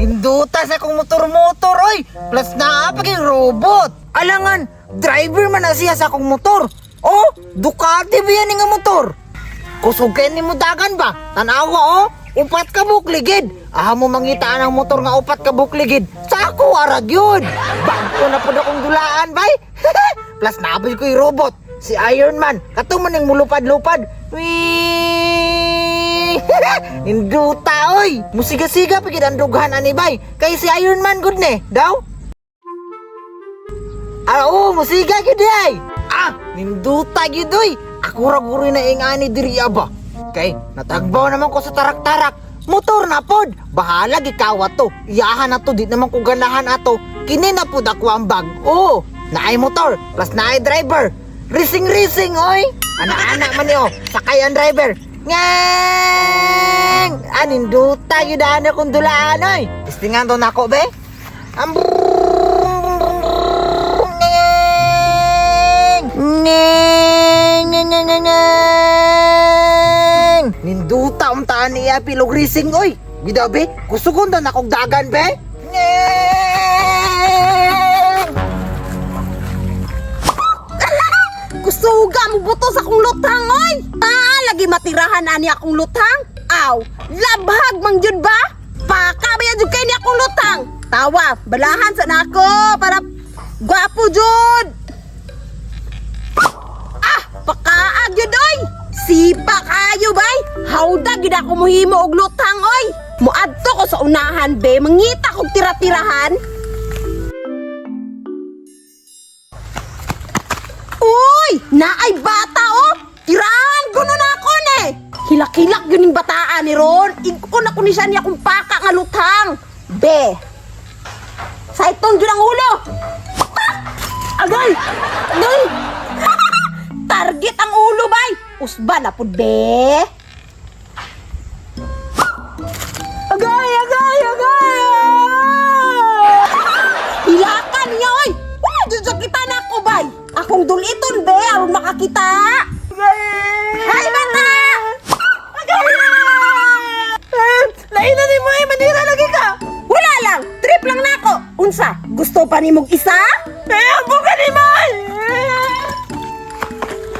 Ninduta sa akong motor-motor, oy! Plus naa pa kay robot. Alangan, driver man na siya sa akong motor. Oh, Ducati ba yan nga motor? Kusog kay ni mo dagan ba? Tanawa oh, upat ka bukligid. Aha mo mangitaan ang motor nga upat ka bukligid. Sa ako arag yun. Bago na pud akong dulaan bay. Plus naabol ko yung robot. Si Iron Man, kato man yung mulupad-lupad. Whee! Ninduta oy. Musiga-siga pagid ang dughan ani bay. Kay si Iron Man gud ne, daw. Ah, oo, musiga gyud ay. Ah, ninduta gyud oy. Ako ra guro na ingani diri aba. Kay natagbaw naman ko sa tarak-tarak. Motor na pod. Bahala gikawa to. Iyahan na to, di naman ko ganahan ato. Kini na pod ako ang bag. Oo, naay motor plus naay driver. Rising-rising oy. Ana-ana man ni oh, sakay ang driver. Ngeng! Aninduta gyud ana kung dulaan oy. Tistingan to nako be. Ang Ngeng! Ngeng! Ngeng! Ngeng! Ngeng! Ngeng! Ninduta ang taan niya pilog rising oy. Bidaw be, kusugon na akong dagan be. Ngeng! Kusuga mo buto sa akong lutang, oy! Taa, lagi matirahan ani akong lutang? Aw, labhag mang jud ba? Paka ba yan jud kay ni akong lutang? Tawa, balahan sa nako para gwapo jud! Ah, pakaag jud oy! Sipa kayo bay! Hawda gid ako muhimo og lutang oy! Muadto ko sa unahan be, mangita kog tira-tirahan. Uy! Naay bata oh! Tirahan guno na ako ne! Hilak-hilak yun yung bataan ni Ron. Igon ako ni siya niya kung paka nga lutang. Be! Saiton yun ang ulo! Ah! Agay! Agay! Target ang ulo bay! Usba na pud be! Agay! Agay! Agay! Hilakan niya oy! Wala dyan sa kita na ako bay! Akong duliton be aron makakita! Hay bata! Lain na ni mo eh, manira lagi ka! Wala lang! Trip lang nako! Unsa? Gusto pa nimog isa? Eh, amo ka ni May!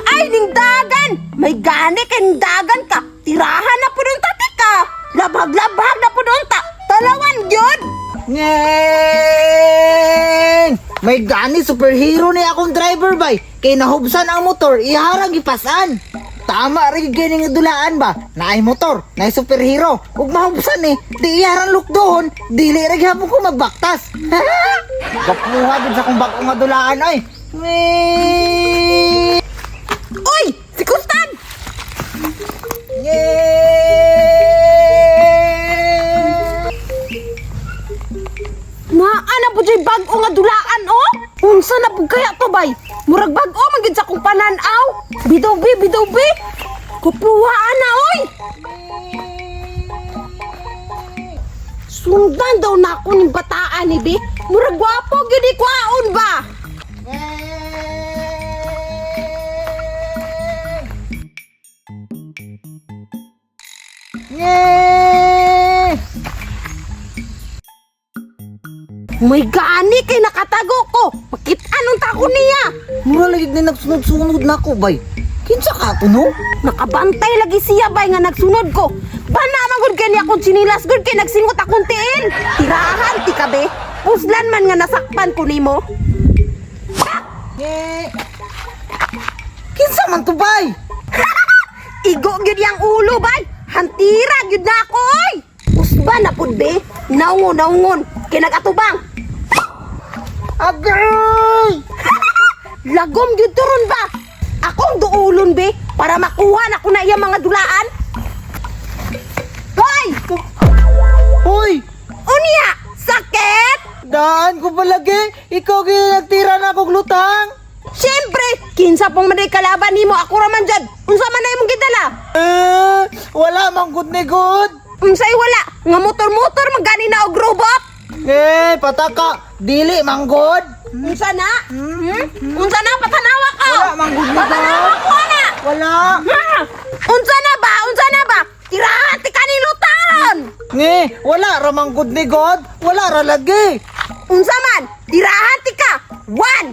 Ay, ningdagan! May gani kay ningdagan ka! Tirahan na po tati ka! Labhag-labhag na po ta! Talawan gyud! Ngeng! May gani superhero ni akong driver bay. Kay nahubsan ang motor, iharang ipasan. Tama rin gani nga dulaan ba? Naay motor, naay superhero. Ug mahubsan eh, di iharang lukdohon, dili ra gihapon ko magbaktas. Gapuha gid sa akong bag-o nga dulaan ay. Ngeng! Uy! Si Kustan! Ngeng! Naa na po dyan bag-o nga dulaan, oh! Unsa na po kaya to, bay? Murag bag-o man gyud sa akong pananaw! Bidaw, be! Bidaw, be! Kupuhaan na, oy! Sundan daw na ako ng bataan ni be. Murag gwapo gyud ikwaon ba? Ngeng! May gani kay nakatago ko. Pakit anong tako niya? Mura lagi na nagsunod-sunod na ako, bay. Kinsa ka to, no? Nakabantay lagi siya bay nga nagsunod ko. Bana man gud kay niya akong sinilas gud kay nagsingot akong tiil. Tirahan ti ka be. Puslan man nga nasakpan ko nimo. Eh, kinsa man to, bay? Igo gyud yang ulo bay. Hantira gyud na ako oy. Usba na pud be. Naungon naungon kay nagatubang. Agay! Lagom gyud turon ba? Akong duulon be para makuha na ko na iya mga dulaan. Hoy! Hoy! Unya! Sakit! Daan ko palagi! Ikaw gyud nagtira na akong lutang! Siyempre, kinsa pong manay kalaban nimo ako ra man jud. Unsa man na imong gidala? Eh, wala man gud ni good! Unsay wala? Nga motor-motor man gani na og robot. Eh, pataka! Dili man gud! Unsa na? Hmm? Unsa na patanawa ka? Wala man gud ni Patanawa good! ko na. Wala! Ha? Unsa na ba? Unsa na ba? Tirahan ti kaning Nge, wala ra man gud ni God, wala ra lagi. Unsa man? Tirahan ti ka. One.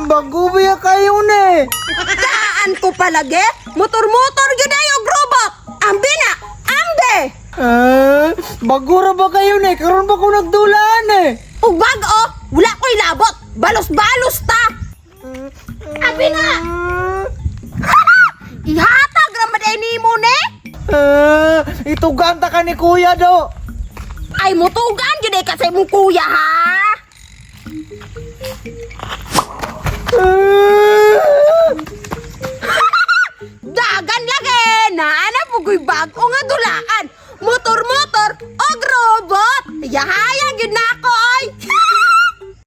Bago ba kayo ni? Taan ko palagi. Motor-motor gyud ay og robot. Ambi na. Ambi. Ah, bago ra ba kayo ni? Karon ba ko nagdulaan eh? Ug bag-o, wala ko'y labot. Balos-balos ta. Abi na. Ihatag ra man ay nimo ni. Ah, itugan ta ka ni kuya do. Ay mutugan gyud ay ka sa imong kuya ha.